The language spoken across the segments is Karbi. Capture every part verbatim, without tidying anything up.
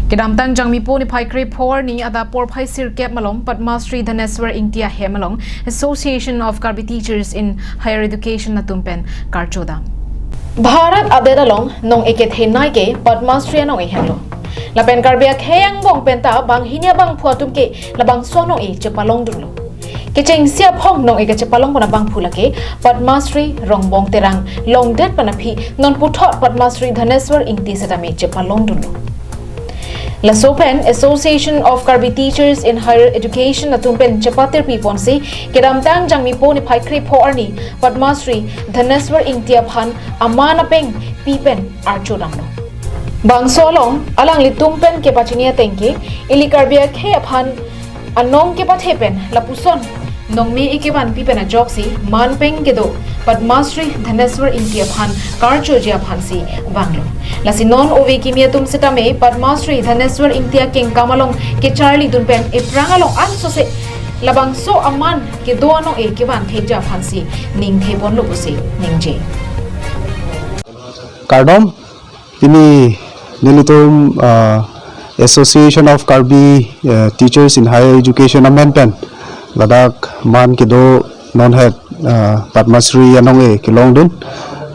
Kedamtang Jangmipo niphai krepho arni adap porphai sirkep malom Padma Shri Dhaneswar Ingti ahem along Association of Karbi Teachers in Higher Education atum pen karcho dam. Bharat adet along nong-e kethenei ke Padma Shri anong-e henlo. Lapen Karbi akhei angbong penta banghini abangphu atum ke labangso anong-e chepalongdunlo. Kechengsi aphong nong-e kachepalongpon abangphu lake Padma Shri Rongbong Terang longdet pen aphi non puthot Padma Shri Dhaneswar Ingti setame chepalongdunlo. Laso pen Association of Karbi Teachers in Higher Education atum pen chepatirpiponsi kedamtang Jangmipo niphai krepho arni Padma Shri Dhaneswar Ingti aphan aman apeng pi pen archo damlo. Bangso along alanglitum pen kepachini ateng ke ili Karbi akhei aphan anong kepathe pen lapuson nongme-e kevanpi pen ajoksi manpeng kedo Padma Shri Dhaneswar Ingti aphan karchoji aphansi vanglo. Lasi non ove kimi atum setame Padma Shri Dhaneswar Ingti akengkam along kecharlidun pen ephrang along ansose labangso aman kedo anong-e kevan thekji aphansi ningtheponlo pusi ningje. Kardom, pini nelitum, ah, Association of Karbi, eh, Teachers in Higher Education amen pen ladak man kedo nonhet, ah, Padma Shri anong-e kelongdun,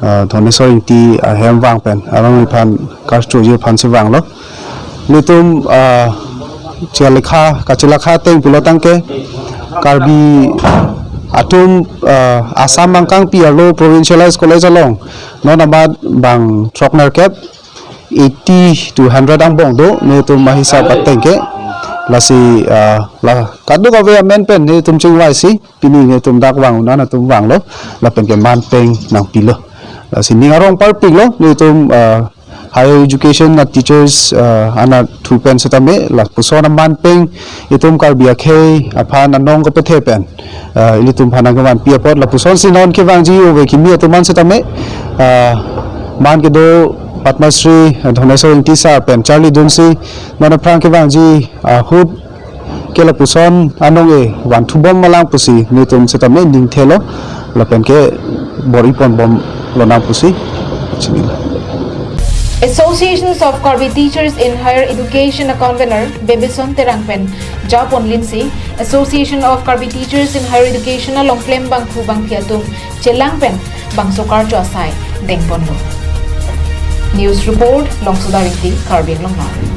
ah, Dhaneswar Ingti ahem vang pen alangliphan karchoji aphansi vanglo. Nelitum, ah, chelakha, kachelakha ateng pulo tangte Karbi atum, ah, Assam angkangpi arlo provincialized college along non amat bang throknerkep, eighty to hundred angbong do, nelitum ahisap ateng ke. Lasi, ah, la kadokave amen pen nelitum chingvaisi pini nelitum dak vang unan atum vanglo, lapen ke manpeng nangpilo. Lasi ning arong parpiklo nelitum, ah, higher education a teachers, ah, anatthu pen setame lapuson amanpeng itum Karbi akhei aphan anong kepathe pen, ah, ilitum aphan nangkevanpi apot lapusonsi non kevangji ove kimi atum an setame, ah, man kedo Padma Shri, ah, Dhaneswar Ingti sir pen charlidunsi non aphrang kevangji, ah, ahut ke lapuson anong-e vanthubom malang pusi nelitum setame ningthelo lapen ke bor-iponbom lonang pusi chinilo. Associations of Karbi Teachers in Higher Education a convener Bebison Terang pen japonlinsi Association of Karbi Teachers in Higher Education along klem bangphu bangphi atum chelang pen bangso karcho asai dengponlo. News report, Longsoda Ringti, Karbi Anglong Live.